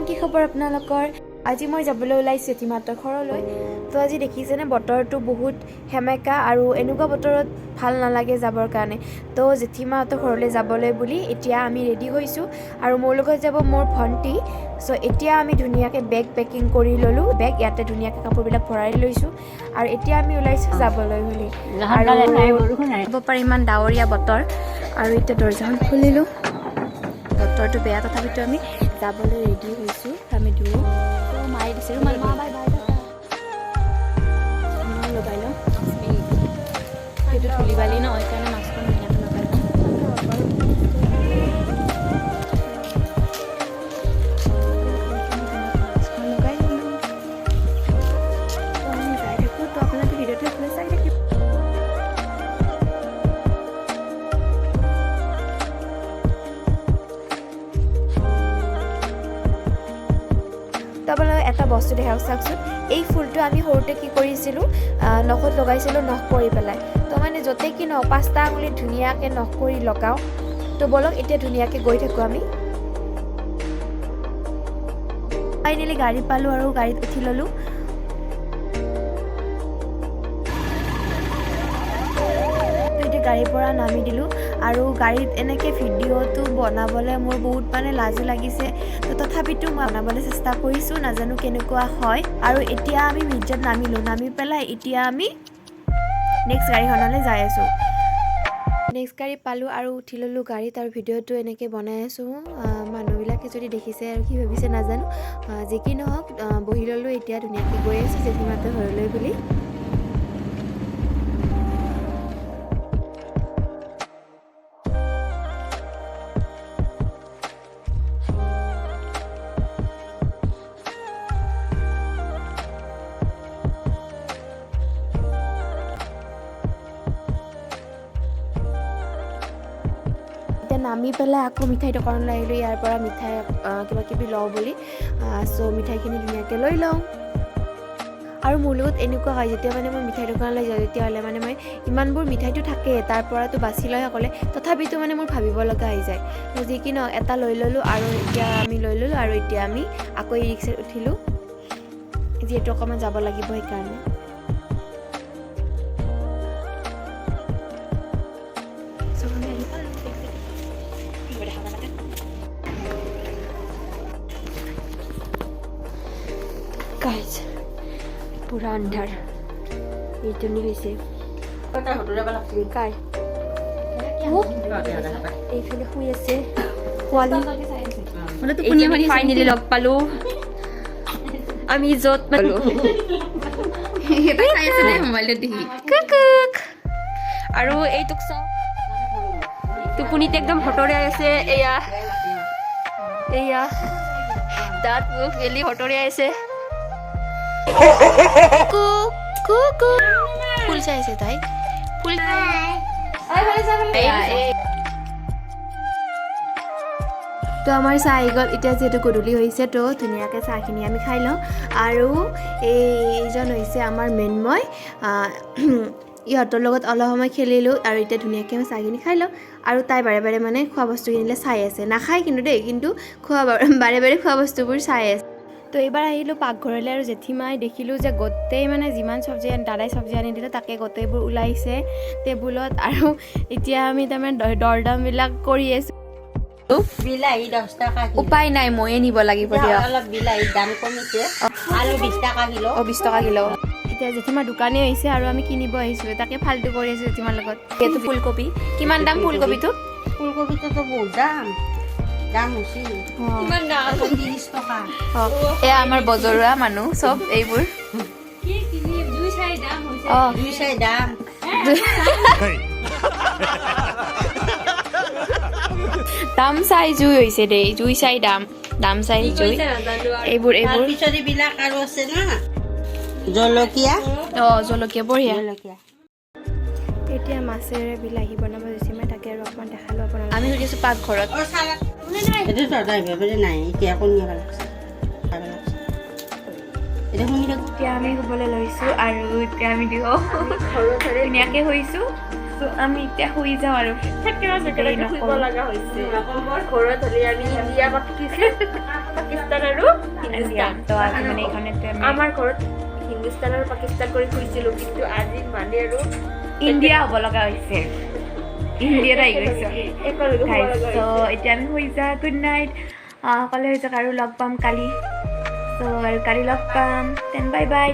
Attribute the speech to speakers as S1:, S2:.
S1: কি খবৰ আপোনালোকৰ? আজি মই যাবলৈ ওলাইছোঁ জেঠীমাহঁতৰ ঘৰলৈ। তো আজি দেখিছেনে বতৰটো বহুত সেমেকা আৰু এনেকুৱা বতৰত ভাল নালাগে যাবৰ কাৰণে। তো জেঠীমাহঁতৰ ঘৰলৈ যাবলৈ বুলি এতিয়া আমি ৰেডি হৈছোঁ আৰু মোৰ লগত যাব মোৰ ভণ্টি। চ' এতিয়া আমি ধুনীয়াকৈ বেগ পেকিং কৰি ল'লোঁ। বেগ ইয়াতে ধুনীয়াকৈ কাপোৰবিলাক ভৰাই লৈছোঁ আৰু এতিয়া আমি ওলাইছোঁ যাবলৈ বুলি। আৰু যাব পাৰি, ইমান ডাৱৰীয়া বতৰ আৰু এতিয়া দৰ্জাখন খুলিলোঁ। বতৰটো বেয়া, তথাপিতো আমি যাবলৈ ৰেডি হৈছোঁ। আমি দুয়ো মাৰি দিছে ৰুমাল। মা, বাই বাই, টাটা। মই লগাই লওঁ, সেইটো ধূলি বালি ন, সেইকাৰণে মাস্কখন ধুনীয়াকৈ লগাই লওঁ। মাস্কখন লগাই ল'লোঁ। তো আমি যাই থাকোঁ, তো আপোনালোকে ভিডিঅ'টো এইফালে চাই থাকিব। তো আপোনালোকে এটা বস্তু দেখাওক, চাওকচোন। এই ফুলটো আমি সৰুতে কি কৰিছিলোঁ? নখত লগাইছিলোঁ, নখ কৰি পেলাই। তো মানে য'তে কি নহওক, পাঁচটা আঙুলিত ধুনীয়াকৈ নখ কৰি লগাওঁ। তো ব'লক, এতিয়া ধুনীয়াকৈ গৈ থাকোঁ আমি। ফাইনেলি গাড়ী পালোঁ আৰু গাড়ীত উঠি ল'লোঁ। তো এতিয়া গাড়ীৰ পৰা নামি দিলোঁ আৰু গাড়ীত এনেকৈ ভিডিঅ'টো বনাবলৈ মোৰ বহুত মানে লাজো লাগিছে। তো তথাপিতো মই বনাবলৈ চেষ্টা কৰিছোঁ, নাজানো কেনেকুৱা হয়। আৰু এতিয়া আমি মিৰ্জাত নামিলোঁ। নামি পেলাই এতিয়া আমি নেক্সট গাড়ীখনলৈ যাই আছোঁ। নেক্সট গাড়ী পালোঁ আৰু উঠি ল'লোঁ গাড়ীত আৰু ভিডিঅ'টো এনেকৈ বনাই আছোঁ। মানুহবিলাকে যদি দেখিছে আৰু কি ভাবিছে নাজানো। যি কি নহওক, বহি ল'লোঁ। এতিয়া ধুনীয়াকৈ গৈ আছোঁ জেঠীমাহঁতৰ ঘৰলৈ বুলি। এতিয়া নামি পেলাই আকৌ মিঠাই দোকানলৈ আহিলোঁ, ইয়াৰ পৰা মিঠাই কিবা কিবি লওঁ বুলি। চ' মিঠাইখিনি ধুনীয়াকৈ লৈ লওঁ। আৰু মোৰ লগত এনেকুৱা হয়, যেতিয়া মানে মই মিঠাই দোকানলৈ যাওঁ, তেতিয়াহ'লে মানে মই ইমানবোৰ মিঠাইটো থাকে, তাৰ পৰাতো বাছি লয় সকলোৱে, তথাপিতো মানে মোৰ ভাবিব লগা হৈ যায়। তো যি কি নহওক, এটা লৈ ল'লোঁ আৰু এতিয়া আমি লৈ ল'লোঁ আৰু এতিয়া আমি আকৌ ই ৰিক্সাত উঠিলোঁ, যিহেতু অকণমান যাব লাগিব সেইকাৰণে। চ' আমি আহি পালোঁ। দেখা নাপায়।
S2: গাইজ, পুৰা আন্ধাৰ। এইজনী হৈছে কাৰ এইফালে শুই আছে পোৱালি। ফাইনেলি লগ পালো আমি য'ত পালো। কুকুক। আৰু এইটোক চাওঁ, টোপনিত একদম হতৰাই আছে। এয়া এয়া দাঁত মুখ মেলি হতৰাই আছে। কুকু
S1: ফুল চাইছে তাই, ফুল। তো আমাৰ চাহ আহি গ'ল। এতিয়া যিহেতু গধূলি হৈছে, তো ধুনীয়াকৈ চাহখিনি আমি খাই লওঁ। আৰু এইজন হৈছে আমাৰ মৃন্ময়। ইহঁতৰ লগত অলপ সময় খেলিলোঁ আৰু এতিয়া ধুনীয়াকৈ আমি চাহখিনি খাই লওঁ। আৰু তাই বাৰে বাৰে মানে খোৱা বস্তুখিনিলৈ চাই আছে। নাখায় কিন্তু দেই, কিন্তু খোৱা বাৰে বাৰে খোৱা বস্তুবোৰ চাই আছে। তো এইবাৰ আহিলোঁ পাকঘৰলৈ আৰু জেঠীমাই দেখিলোঁ যে গোটেই মানে যিমান চব্জি দাদাই চব্জি আনি দিলে, তাকে গোটেইবোৰ ওলাইছে টেবুলত। আৰু এতিয়া আমি তাৰমানে দৰদামবিলাক কৰি আছোঁ।
S3: বিলাহী 10 টকা কিলো।
S1: উপায় নাই, ময়ে নিব লাগিব দিয়ক।
S3: অলপ বিলাহীৰ দাম কমিছে। আলু 20 টকা কিলো।
S1: অঁ, 20 টকা কিলো। এতিয়া জেঠীমাৰ দোকানেই হৈছে আৰু আমি কিনিব আহিছোঁ, তাকে ফাল্টু কৰি আছোঁ জেঠীমাৰ লগত। এইটো ফুলকবি কিমান দাম ফুলকবিটো?
S3: ফুলকবিটোতো বহুত দাম, দাম হৈছে।
S2: কিমান দাম?
S3: এখন 30 টকা।
S1: অঁ, এয়া আমাৰ বজৰুৱা মানুহ চব এইবোৰ। অঁ।
S3: দুই চাই দাম।
S1: দাম চাই জুই হৈছে দেই, জুই চাই দাম, দাম চাই জুই। এইবোৰ এইবোৰ।
S3: তাৰপিছত এইবিলাক আৰু আছে না, জলকীয়া।
S1: অঁ, জলকীয়া বঢ়িয়া।
S3: জলকীয়া।
S1: এতিয়া মাছেৰে বিলাহী বনাব জেঠীমাই, তাকে আৰু অকণমান দেখালোঁ আপোনালোক। আমি সুধিছোঁ পাকঘৰত।
S3: অ, চালাড এইটো তহঁতৰ আহিব নাই। এতিয়া কণী খাব লাগছে, খাব লাগছে। এতিয়া শুনি থাকোঁ।
S1: এতিয়া আমি শুবলৈ লৈছোঁ আৰু এতিয়া আমি দিওঁ ধুনীয়াকৈ শুইছোঁ। ত' আমি এতিয়া শুই যাওঁ আৰু।
S2: থেকেৰা চেকেৰাকে শুইব লগা হৈছে। ঘৰত হ'লে আমি ইণ্ডিয়া, পাকিস্তান আৰু হিন্দুস্তান।
S1: তো আজি মানে এইখনতে আমি
S2: আমাৰ ঘৰত হিন্দুস্তান আৰু পাকিস্তান কৰি শুইছিলো, কিন্তু আজি মানে আৰু
S1: ইণ্ডিয়া হ'ব লগা হৈছে, ইণ্ডিয়াত আহি গৈছোঁ।
S2: একেলগে শুব লগা
S1: চ'
S2: হৈছে।
S1: এতিয়া আমি শুই যাওঁ। Good night. সকলোৱে হৈ যাওক আৰু লগ পাম কালি। চ' আৰু কালি লগ পাম। Then bye bye.